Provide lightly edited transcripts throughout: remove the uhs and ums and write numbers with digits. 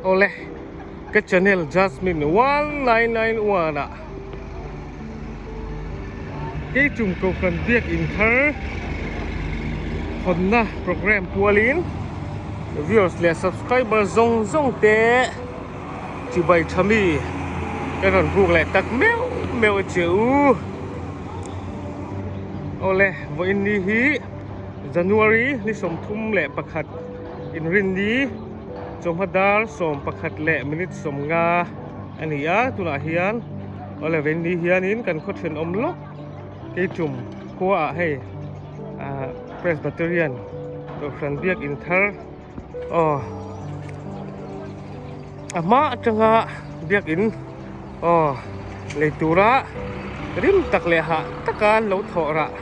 Awle ka channel Jasmine 1991 ah Keichung Kohhran Biakin thar hawnna program pualin viewers leh subscriber zawng zawng te chibai tha mi ka rawn buk leh tak meuh meuh a che u. Awle vawiin ni hi January ni 31 inrinni chawhma dar 11 leh minute 50 a ni a tunah hian awle vawiin ni hianin kan khaw thenawm lawk keitum khua ah hei ah Presbyterian Kohhran biakin thar aw a hma atanga biakin aw lei tura rim tak leh hah taka an lo thawh rah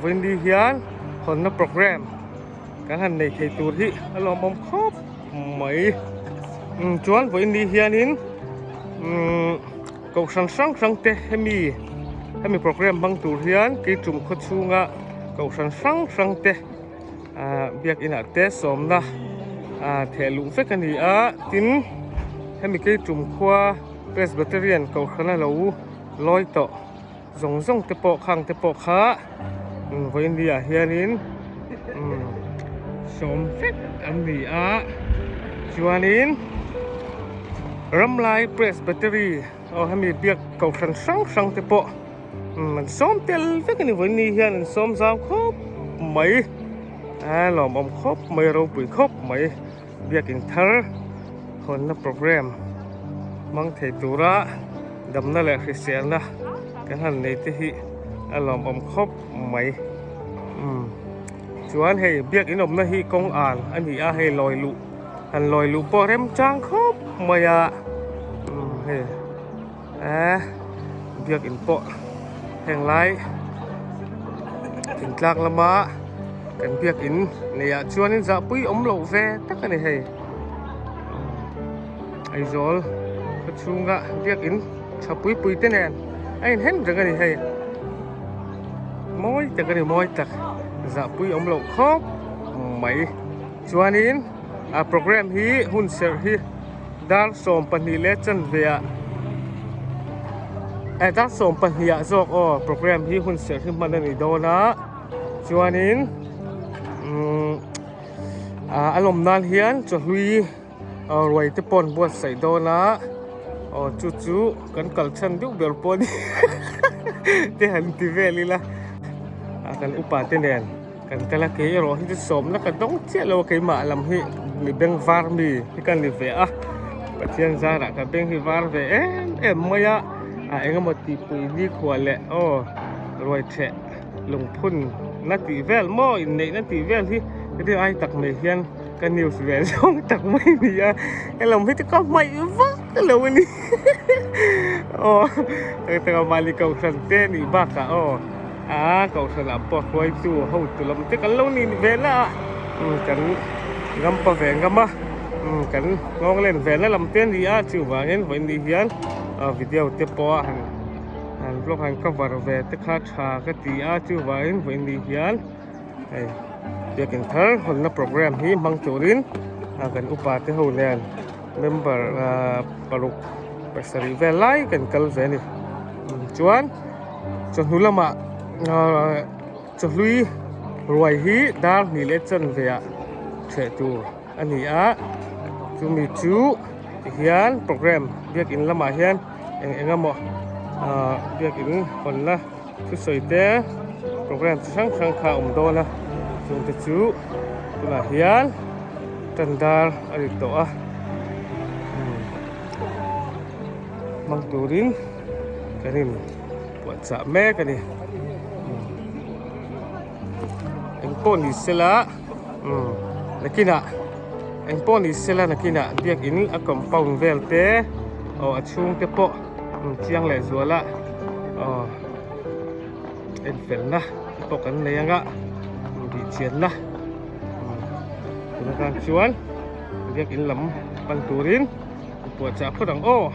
vawiin hian hawnna program kan han nei thei tur hi a lawmawm khawp mai umm chuan vawiin ni hianin umm kohhran hrang hrang te hemi hemi program hmang tur hian keitum khaw chhunga kohhran hrang hrang te ah biakin ah te sawmna ah theh luh vek a ni a tin hemi keitum khua presbyterian kohhran a lo lawi tawh. Zawng zawng te pawh khang te pawh kha vawiin ni ah hianin sawm vek an ni a chuanin Ramlai Presbytery aw hemi biak kohhran hrang hrang te pawh an sawm tel vek a ni vawiin ni hian an sawm zau khawp mai a lawmawm khawp mai ropui khawp mai biakin thar hawnna program hmang thei tura damna leh hriselna kan han nei te hi a lawmawm khawp mai umm chuan hei biakin awmna hi kawng al a ni a hei lawi luh han lawi luh pawh remchang khawp mai a umm hei eh biakin pawh heng lai thingtlang lama kan biakin neih ah chuanin zahpui awm loh ve tak a ni hei Aizawl khaw chhunga biakin tha pui pui te nen a inhen reng a ni hei mawi tak a ni mawi tak zahpui awm loh khawp mai chuanin a program hi hun serh hi. Dar 12 leh chanve ah eh dar 12 ah zawk aw program hi hun serh hi hman a ni dawn a chuanin umm a lawm nan hian chawhlui ruai te pawh an buatsaih dawn a aw chu chu kan kal chhan deuh ber pawh a ni te han ti vel ila kan upa te nen. Kan kal a kei erawh hi chu sawmna ka dawng chiah lo a keimah lam hi mi beng var mi hi ka ni ve a Pathian zarah ka beng hi var ve em em mai a ah eng emaw tihpui nikhua leh aw ruai theh lungphun na tih vel maw inneih na tih vel hi heti ai tak mai hian ka news ve zawng tak mai a ni a helam hi chu ka hmaih vak lo a ni aw mahni kohhran te nih bakah aw. A kohhran ah pawh hruaitu hotu lam te kan lo nih ve na a kan ram pa ve ngam a kan nghawng len ve na lam te a ni a chuvangin vawiin ni hian video te pawh a han han vlog han cover ve te kha tha ka ti a chuvangin vawiin ni hian hei biakin thar hawnna program hi hmang turin kan upa te ho nen member paruk pasarih vel lai kan kal ve a ni chuan. Chawhnu lamah ahh chawhlui ruai hi dar hnih leh chanve ah hreh tur a ni a chumi chu tihian program biakin lamah hian eng eng emaw ahh biakin hawnna thusawi te program chi hrang hrang kha a awm dawn a chungte chu tunah hian tan dar a ri tawh a hmang turin. Kan in puahchah mek a ni engpawh ni sela umm nakinah engpawh ni sela nakinah biakin a compound vel te aw a chhung te pawh chiang leh zual a aw enfelna te pawh kan nei anga bihchianna tun atang chuan biakin lam pan turin puahchah phawt ang aw.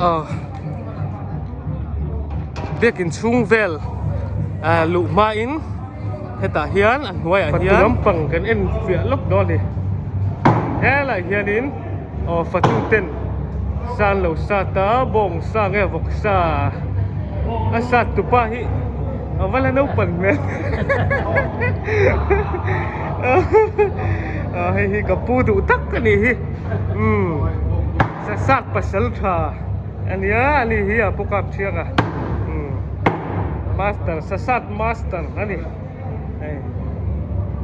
Aw biakin chhung vel ah luh hmain hetah hian a hnuaiah hian fatu lampang kan en fiah lawk dawn a ni helaiah hianin aw fatu ten sa an lo sat a bawng sa nge vawk sa a sat tupa hi a va la naupang hmel ah hei hi ka pu duh tak a nih hi umm. Sasak pasal tha a nia a ni hi a pu kap thiang a umm master sasak master a ni hei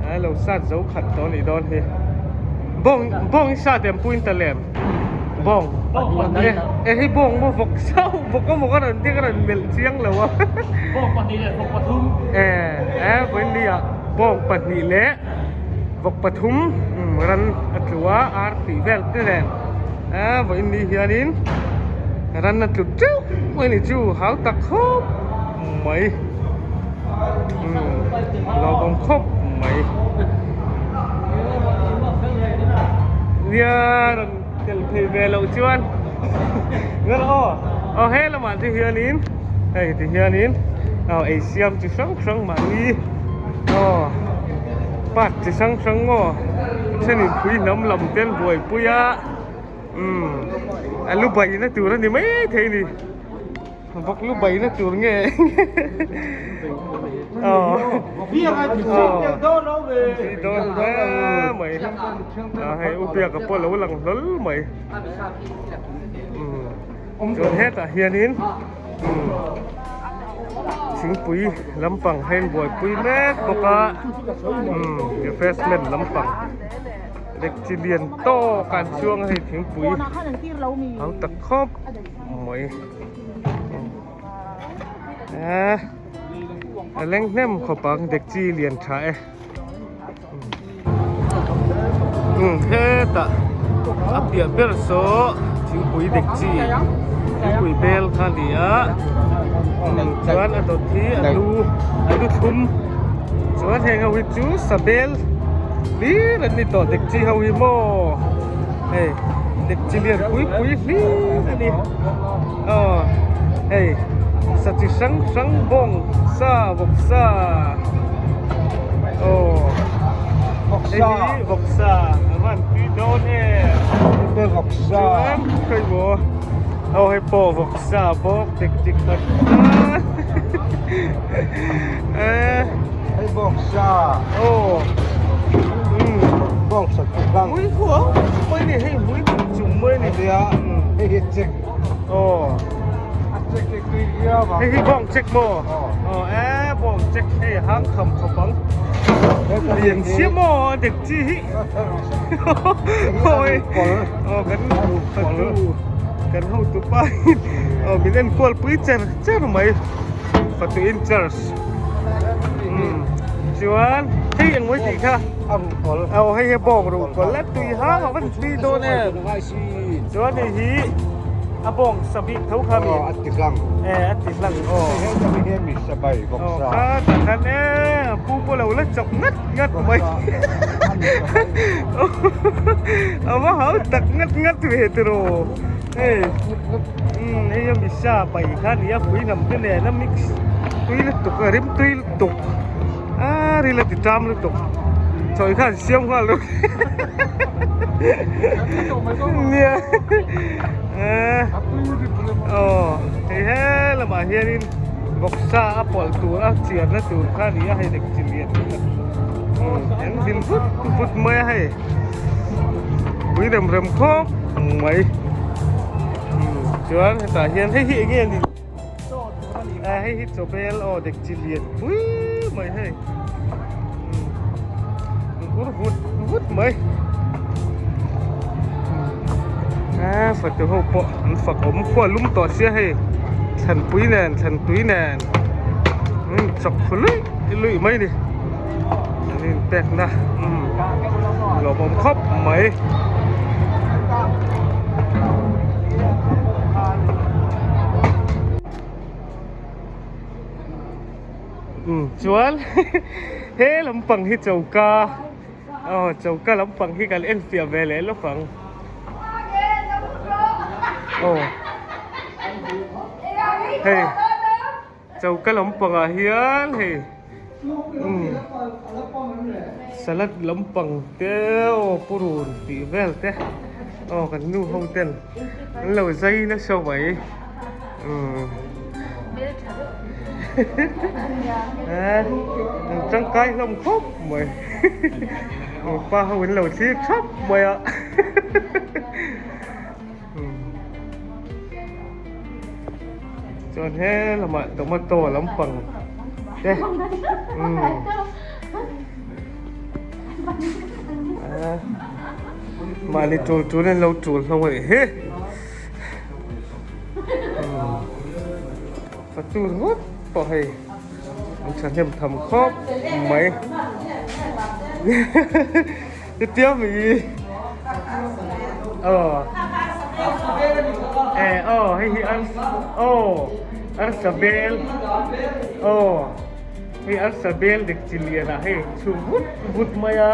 a lo sat zo khat tawh a nih dawn hi bawng bawng hi sat em puin ta lem bawng e hei bawng maw vawk chauh vawk emaw ka rawn tia ka rawn melh chiang lo a bawng pahnih leh vawk pathum e e vawiin ah bawng pahnih leh. Vawk pathum ran a tlu a ar tih vel te nen a vawiin ni hianin ran a tlu teuh mai a ni chu hau tak khawp mai lawmawm khawp mai nia rawn tel thei ve loh chuan aw aw he lamah te hianin hei ti hianin aw ei siam chi hrang hrang mahni. Aw park chi hrang hrang maw a thenin phui hnam lam te an buaipui a umm a lu baina tur a ni maithei a ni vawk lu baina tur nge aw aw tui dawn hle mai a hei u biaka pawh a lo lang hlawl mai umm chuan hetah hianin. Thingpui lampang hi an buaipui mek bawk a umm refreshment lampang dekchi lian tawk ah an chuang a hei thingpui hau tak khawp mai eh a leng hnem khawp ang dekchi lian tha e. Umm hetah a piah ber saw thingpui dek chi thingpui bel kha a ni a chuan a dawt hi a lu a lu thlum chuan heng ho hi chu sa bel hlir an ni tawh dek chi ho hi maw hei dek chi lian pui pui hlir a ni aw hei sa chi hrang hrang bawng sa vawk sa. Aw hei hi vawksa a van tui dawn em vawksa chuan khawi maw aw hei pawh vawksa bawk dik dik tak eh hei vawksa aw um vawksa chu kang mui huau mai ni hei mui chung mai ni nia hei hi chek aw Hei hi bawng check maw? Aw e bawng check hei hang kham khawp ang. Lian sia maw dek chi hi. Oi. Aw kan fatu kan hotu pa in aw min en kual pui cher cher mai. Fatu in charge. Chuan hei eng mai tih kha. Aw hei hi bawng ruh kawl a tui hang a van tui dawn em. Chuan hei hi a bawng sa bik tho kha mi. Aw a ti hlang. E a ti hlang aw. Hei hei hi mi sa bai bawk sa. Aw kha tak khan e pu pawh lo la chawk ngat ngat mai. A va hau tak ngat ngat ve tiraw. Hei umm hei a mi sa bai kha ni a pui lam te nen a mix tui lutuk a rim tui lutuk a ril a ti ṭam lutuk chawi khan siam nghal rawh. Nia aw hei he lamah hianin vawksa a pawlh tur a chianna tur kha a ni a hei dekchi lian an din vut vut mai a hei pui rem rem khawp mai chuan hetah hian hei hi eng nge a ni a hei hi chaw bel aw dekchi lian pui mai hei ur vut vut mai a fatu ho pawh an fak awm khua lum tawh sia hei thlanpui nen thlantui nen chawk khu luih luih mai ni an inpek na lawmawm khawp mai. Umm chuan he lampang hi choka aw choka lampang hi kan en fiah ve leh lawk ang aw. Hei choka lampangah hian hei umm salad lampang te aw purun tih vel te aw kan nu ho ten an lo zai nasa mai umm an tangkai hlawm khawp mai pa ho in lo thlir thap mai a. Chuan he lamah tomato lampang te umm mahni tul tul in lo tul hlawm a nih hi umm fatur ngawt pawh hei an thahnem tham khawp mai Chutia mi aw eh aw hei hi aw arsa bel aw hei arsa bel dik chi lian ah hei chhum vut vut mai a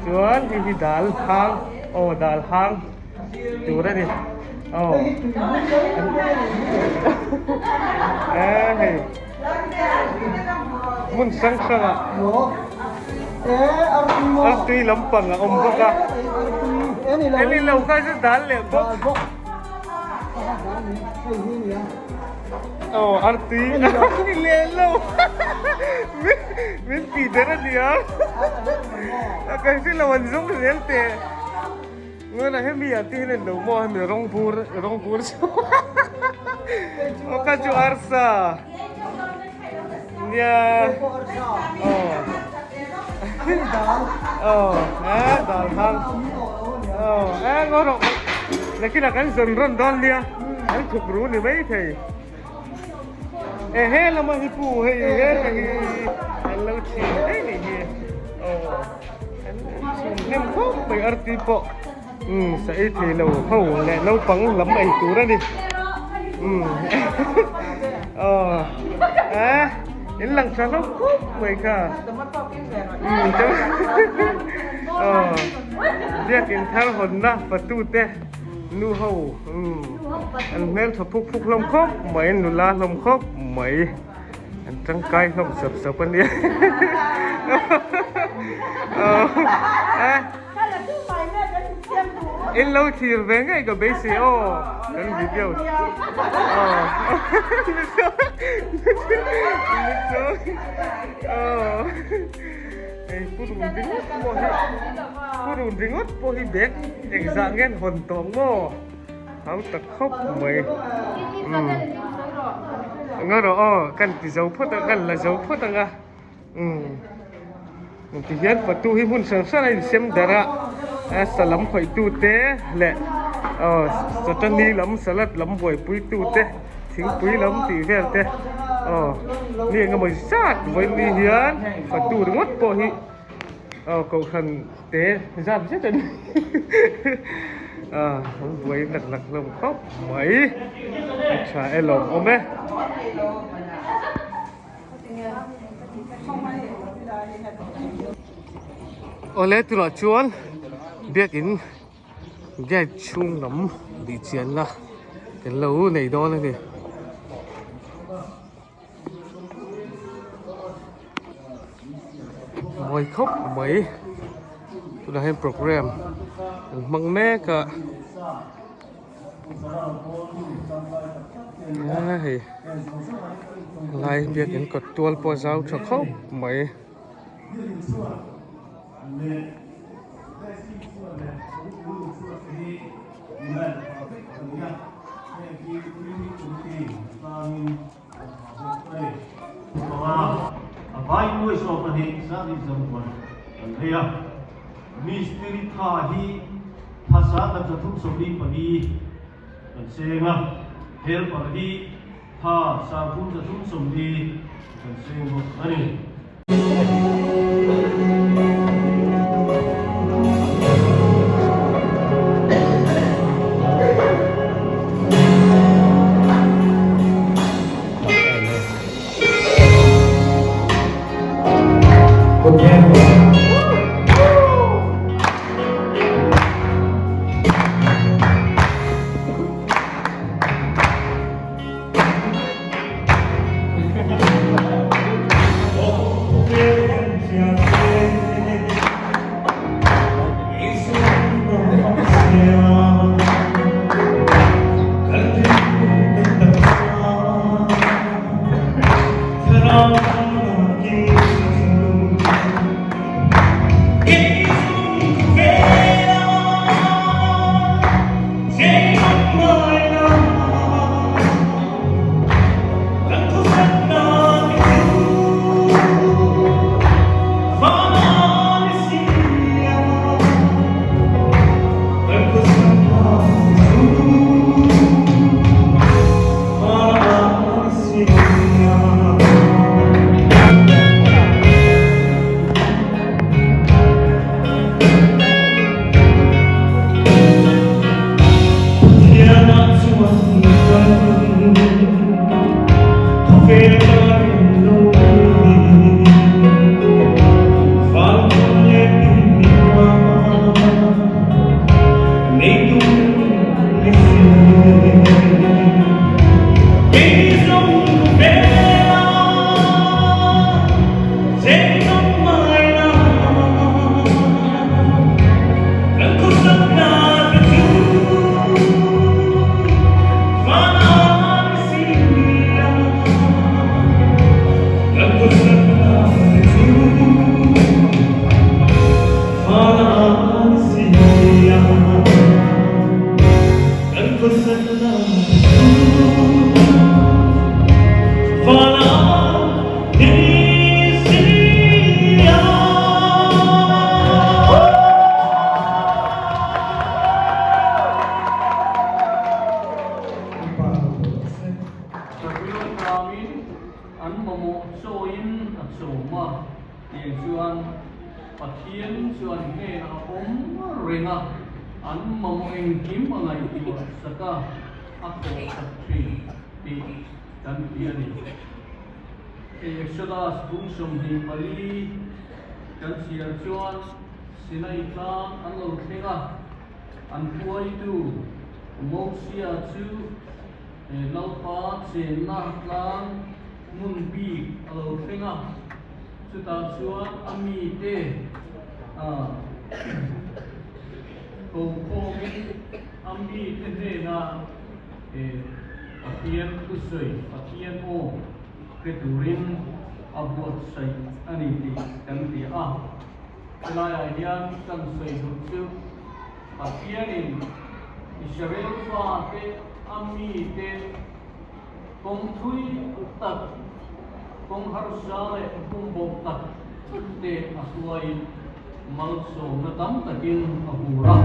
chuan hei hi dal hang aw dal hang tur a ni aw eh hei. Hmun hrang hrangah artui lampang a awm bawk a eng ilo kha chu dal leh bawk aw artui ni leh lo min tih der a nia kan hre lo an zawng zel teh Ngana hemi ah te hian an lo maw hemi rawng bur rawng bur chu aw ka chu arsa nia aw aw a dal hang aw a ngaw rawh nakinah kan zawn rawn dawn nia an thuk ru ni mai thei e he lama hi pu hei he hi an lo chhin mai ni hi aw. Hnem khawp mai arti pawh umm sa ei thei lo ho leh naupang lam ei tur a ni umm aw eh in lang tha hlawm khawp mai kha umm aw biakin thar hawnna fatu te nu ho umm an hmel tha phuk phuk hlawm khawp mai nula hlawm khawp mai. An tangkai hlawm sap sap a nia. In lo thlir ve ngei ka beisei aw kan video. Ei purun ringawt pawh hi purun ringawt pawh hi bag engzah nge an hawn tawh ang maw? Hau tak khawp mai. Umm. Nga rawh aw kan ti zo phawt a kan la zo phawt ang a. Umm. Ti hian fatu hi hmun hrang hrang a insem darh a. A sa lam khawih tu te leh aw chawtani lam salad lam buaipui tu te thingpui lam tih vel te aw mi engemaw zat vawiin ni hian fatu ringawt pawh hi aw kohhran te zat zet a ni ah an buai nak nak hlawm khawp mai a tha e lawm awm e. Awle tunah chuan biakin gate chhung lam bih chianna kan lo nei dawn a ni. Mawi khawp mai tunah hian program an hmang mek a a hei lai biakin kawt tual pawh a zau tha khawp mai. Pathian chu an hnenah a awm reng a, an mamawh engkim a ngaihtuah sak a, a thawhsak thin tih kan ti a ni. Hei Exodus bung 24 kan chhiar chuan Sinai tlang an lo thleng a, an hruaitu Mosia chu Lalpa chenna tlang hmun bik a lo thleng a, chutah chuan a mite ko khawmin a mite hnenah Pathian thusawi, Pathian aw hre turin a buatsaih a ni tih kan ti a. Helaiah hian kan sawi duh chu Pathianin Israel fate a mite kawng thui tak, kawng harsa leh bumboh tak te a hruaiin malsawmna tam takin a hur a.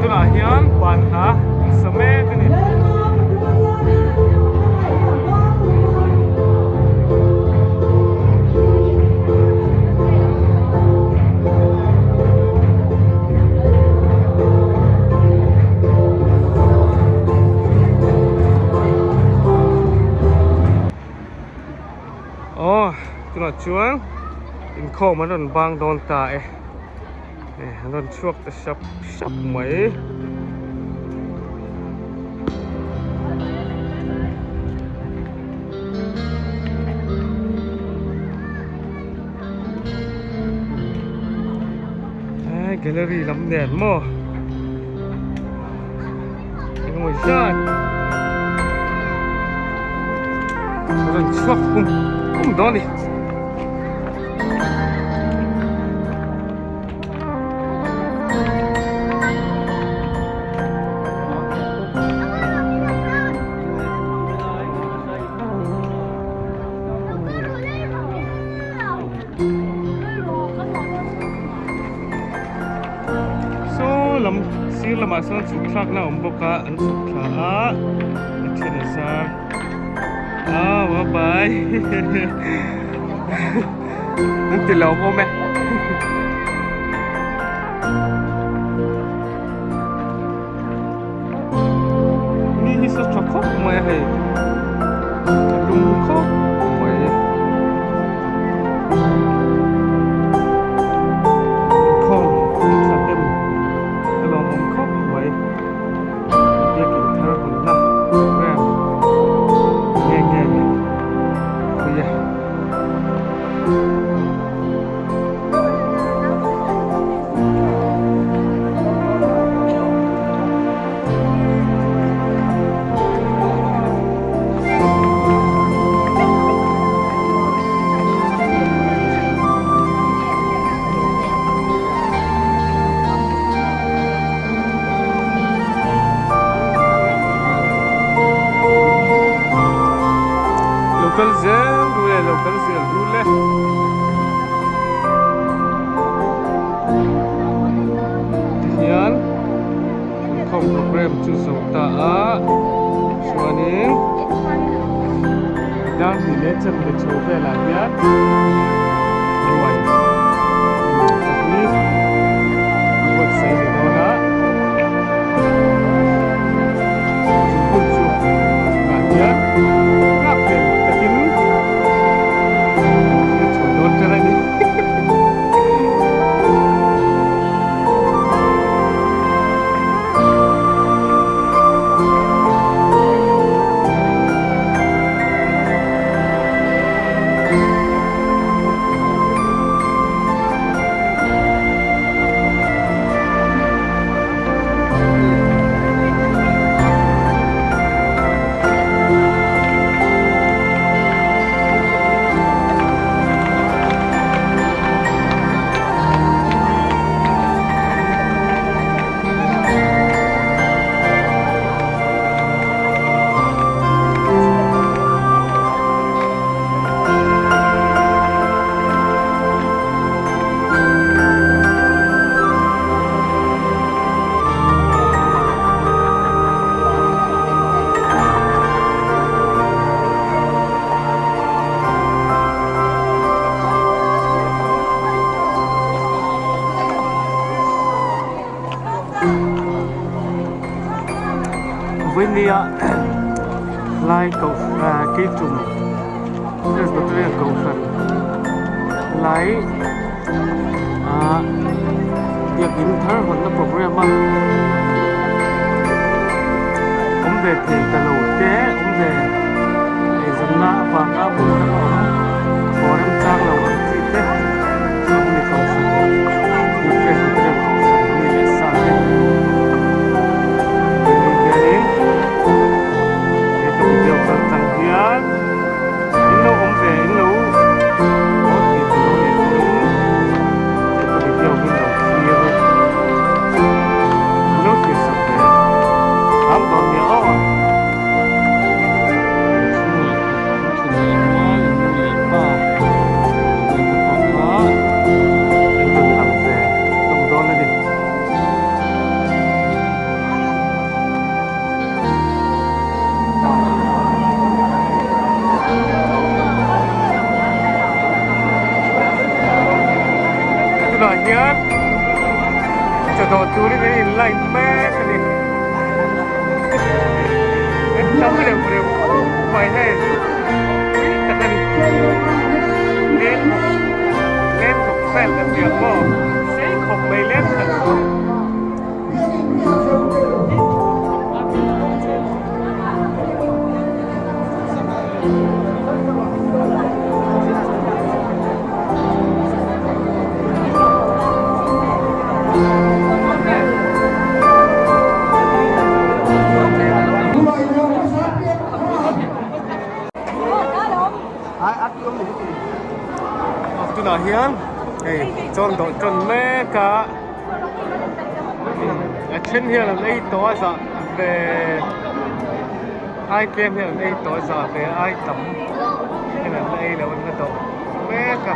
Tunah hian banhla an sa mek a ni. Aw tunah chuan inkhawm an rawn bang dawn ta e an rawn chhuak ta sap sap mai. Gallery lam nen maw engemaw zat a rawn chhuak hum hum dawn a ni. Saw lam sir lamah sawn chhuk thlakna a awm bawk a an chhuk thla a a then a zar ah bye bye an ti lo awm e. Ni hi saw tha khawp mai a hei a lum khawp mai inkhawm thahnem a lawmawm khawp mai biakin thar hunna program nge nge pui a. kal zel ru le lo kal zel ru le. Tihian inkhawm program chu zo ta a chuanin dar hnih leh chanve chho velah hian ruai chawhlui an buatsaih ni dawn a. Chu hun chu tah hian nghak hlel takin kan thlir chho dawn ṭan a ni. Vawinia lai kohhran keitum Presbyterian kohhran lai ah biakin thar hawnna program a awm ve thei ta lo te awm ve eizawnna avanga hmun dang a awm haw remchang lo ang chi te chuan hemi kohhran hi Presbyterian kohhran mi leh sa te vawiin hianin he ka video kal tang hian. In lo awm ve in lo haw thei ta lo nih pawhin ka video hi lo thlir in lo thlir sak ve am dawn nia aw. Inchhung leh rual in nu leh pa te pawh kha an rawn lang ve hlawm dawn a ni. Tunah hian chawdawh turin an in line mek a ni an tam reuh reuh khawp mai hei pui tak a ni leng leng khawp vel kan ti ang maw sei khawp mai leng khat. Tunah hian hei chawn dawh ṭan mek a. A then hian an ei tawh a zah ve ai tlem hian an ei tawh a zah ve ai tam hian an la ei loh an la dawh mek a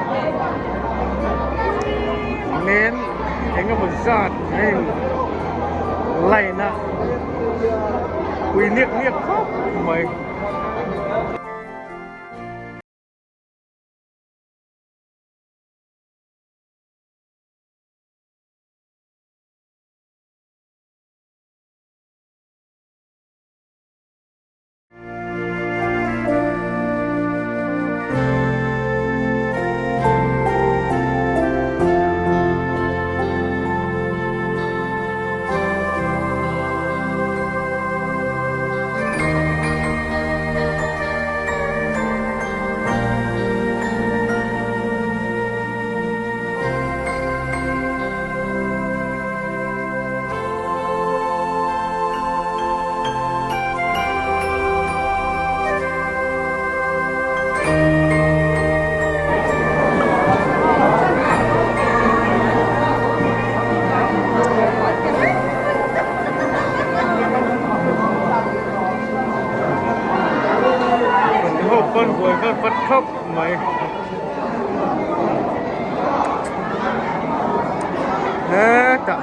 len eng emaw zat a in line a pui niak niak khawp mai. pawn buai vat vat khawp mai. Hetah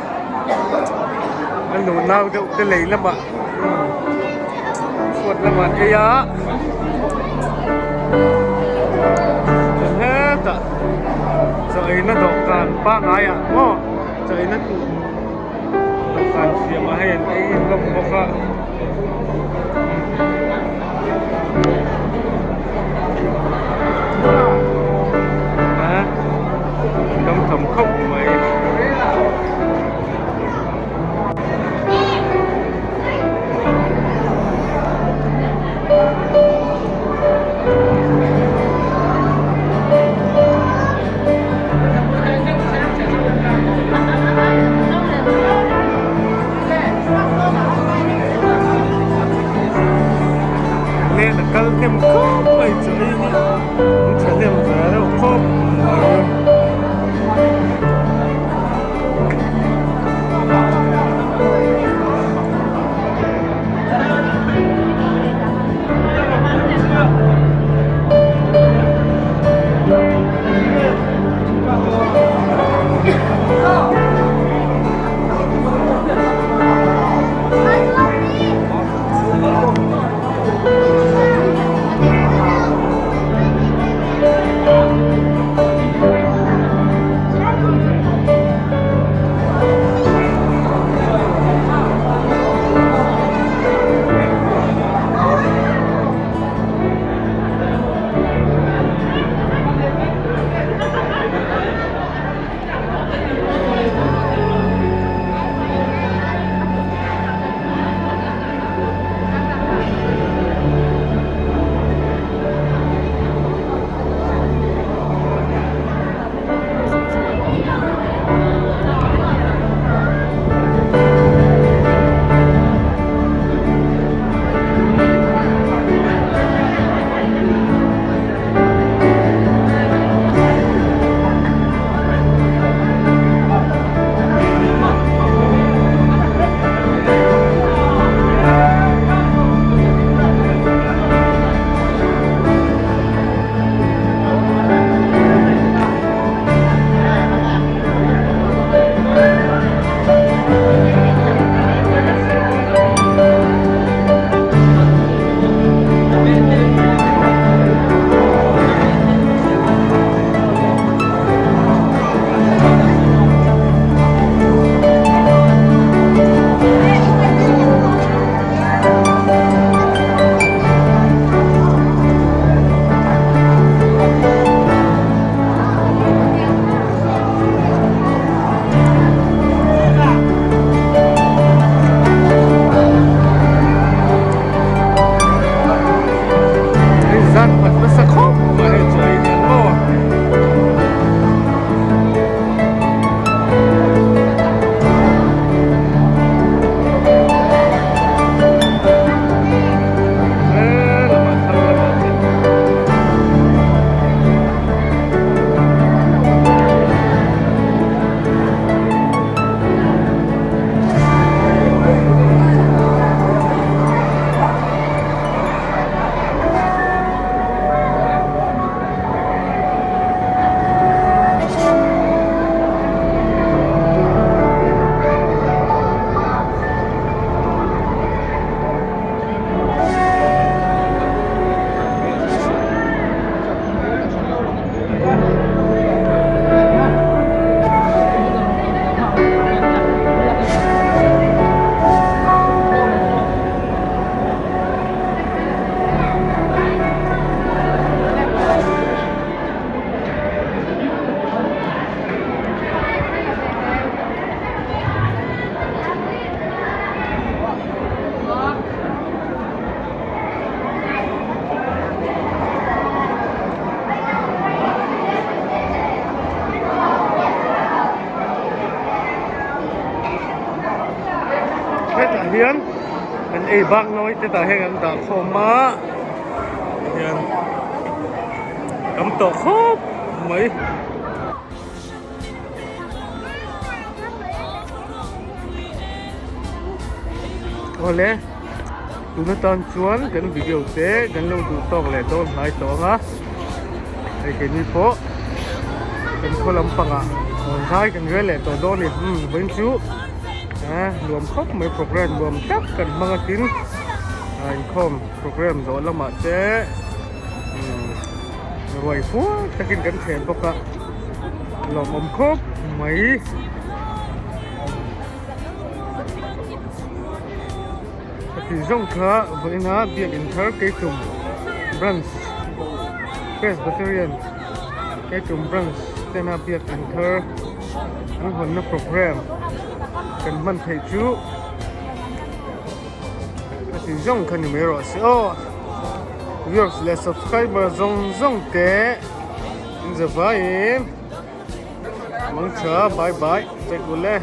a nu nau deuh te lei lamah chhuat lamah an ei a chuan hetah chaw eina dawhkan pangngai ah maw chaw eina tur dawhkan siamah hei an ei hlawm bawk a. Tam tham khawp mai. Len a kal hnem khawp mai chu hei hi an thahnem ve reuh khawp mai. Hei zan khat nasa khawp mai hei chu ei hian maw. Helamah thlang lamah te. Hetah hian an ei bak nawi te tah hian an dah khawm a hian tam tawh khawp mai. Awle. Tun atan chuan kan video te kan lo duh tawk leh dawn hnai tawh ang a, hei keini pawh kan khaw lampangah rawn zai kan rel leh tawh dawn a ni. Umm vawiin chu eh nuam khawp mai program nuam tak kan hmang a tin ah inkhawm program zawh lamah te umm ruai fual takin kan chhen bawk a lawmawm khawp mai. Ka tih zawng kha vawiina biakin thar Keitum Branch Presbyterian Keitum Branch tena biakin thar an hawnna program kan hman theih chu ka tih zawng kha ni mai rawh se aw. Viewers leh subscriber zawng zawng te in za vaiin mangtha bye bye check ule.